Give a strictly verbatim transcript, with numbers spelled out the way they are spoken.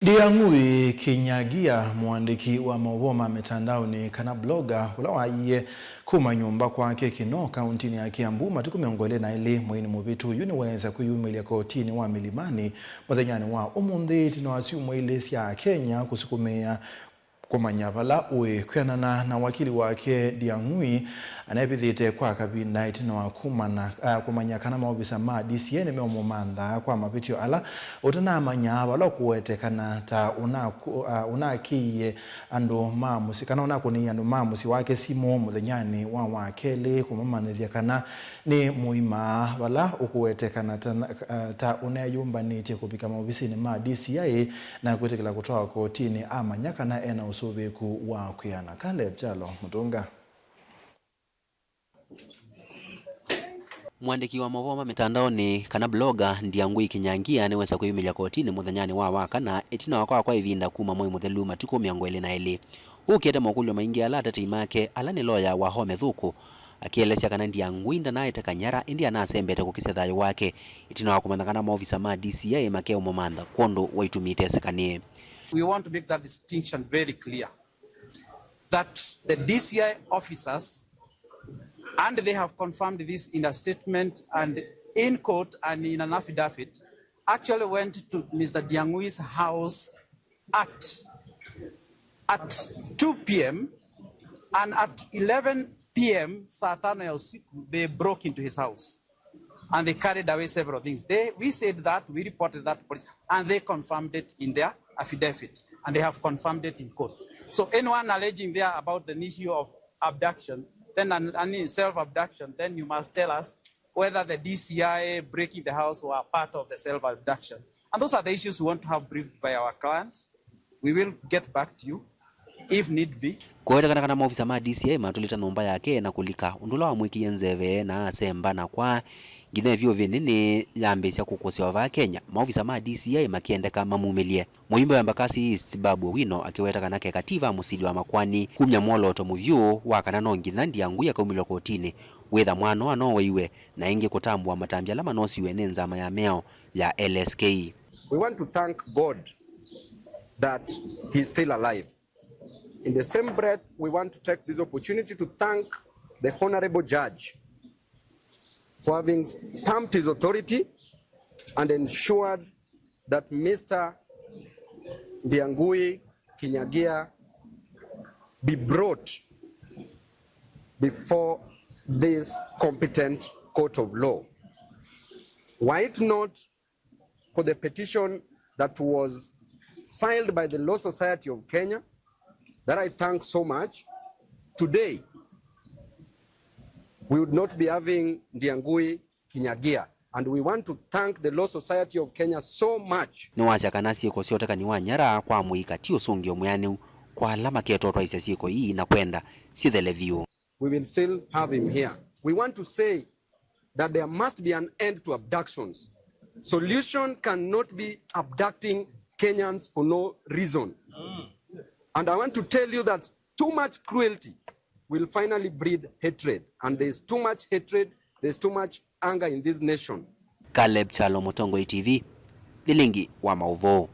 Ndiang'ui Kinyagia, mũandĩki wa maũvoo ma mĩtandaonĩ kana blogger, ũla waie kuma nyũmba kwake Kinoo, kauntinĩ ya Kiambu, matukũ mĩongo ĩlĩ na elĩ mweinĩ mũvĩtu, yu nĩweesa kwĩyumĩlya kotinĩ wa Milimani mũthenyanĩ wa ũmũnthĩ, ĩtina wa syumwa ilĩ sya Akenya kũsukumĩa kũmanya vala ũĩ. Kwĩanana na wakili wake, Ndiang'ui anevithĩte kwa kavinda ĩtina wa kumana, ah, kũmanya kana maovisa ma D C I nĩmeũmũmantha kwa mavĩtyo ala ũtanamanya, vala ũkũwetekana ta ũnaku-, ah, ũnakĩie andũ ma mũsyĩ, kana ũnakũnĩie andũ ma mũsyĩ wake simũ mũthenyanĩ wa Wakelĩ kũmamanyĩthya kana nĩ mũima, vala ũkũwetekana ta, ah, ta ũneeyũmbanĩtye kũvika maovisinĩ ma D C I na kwĩtĩkĩla kũtwawa kotinĩ amanya kana ena ũsũvĩĩku wa kwĩana. Caleb Kyalo Mũtũnga. Mũandĩki wa maũvoo ma mĩtandaonĩ kana blogger, Ndiang'ui Kinyangia nĩwesa kwĩyumĩlya kotinĩ mũthenyanĩ wa Wakana, ĩtina wa kwakwa ĩvinda kuma mwei mũthelu, matukũ mĩongo ĩlĩ na elĩ. Ũkĩte mokũlyo maingĩ ala atetei make, ala nĩ loya wa Home Thuku, akĩelesya kana Ndiang'ui ndanaete Kanyara, ĩndĩ anasembete kũkisya thayũ wake, ĩtina wa kũmanya kana maovisa ma D C I makeũmũmantha kwondũ wa itumi itesekanĩe. We want to make that distinction very clear that the D C I officers, and they have confirmed this in a statement and in court and in an affidavit, actually went to Mister Ndiang'ui's house at, at two p m, and at eleven p m, saa tano ya usiku, they broke into his house and they carried away several things. They, we said that, we reported that to police, and they confirmed it in their affidavit, and they have confirmed it in court. So anyone alleging there about an issue of abduction, then an, an self-abduction, then you must tell us whether the D C I breaking the house were part of the self-abduction. And those are the issues we want to have briefed by our client. We will get back to you if need be. Kũwetekana kana maovisa ma D C I matũlĩte nyũmba yake na kũlika, ũndũ ũla wamwĩkĩie nzeve na asemba na kwa nginya ĩvyũvĩnĩ nĩyambĩĩsya kũkũsĩwa vaa Kenya, maovisa ma D C I makĩendeka mamumĩlye. Mũyumbe wa Embakasi East, Babu Owino, akĩweta kana keka ti va mũsili wa makwani kumya mwolooto mũvyũ wa kana no nginya Ndiang'ui akaumĩlwa kotinĩ, wĩtha mwana no awaiwe, na ĩngĩ kũtambũa matambya ala manosiwe nĩ nzama ya mĩao ya L S K. We want to thank God that he is still alive. In the same breath, we want to take this opportunity to thank the Honorable Judge for having stamped his authority and ensured that Mister Ndiangui Kinyagia be brought before this competent court of law. Were it not for the petition that was filed by the Law Society of Kenya, that I thank so much, today we would not be having Ndiangui Kinyagia. And we want to thank the Law Society of Kenya so much. Nĩwasya kana syĩko sya ũtekani wa nyara kwa mũika ti ũsũngĩo mwĩanĩu kwa ala maketotwaisya syĩko ii na kwenda syĩthele vyũ. We will still have him here. We want to say that there must be an end to abductions. Solution cannot be abducting Kenyans for no reason. And I want to tell you that too much cruelty will finally breed hatred. And there is too much hatred, there is too much anger in this nation. Caleb Kyalo, Mũtongoi T V, Vilingi wa Maũvoo.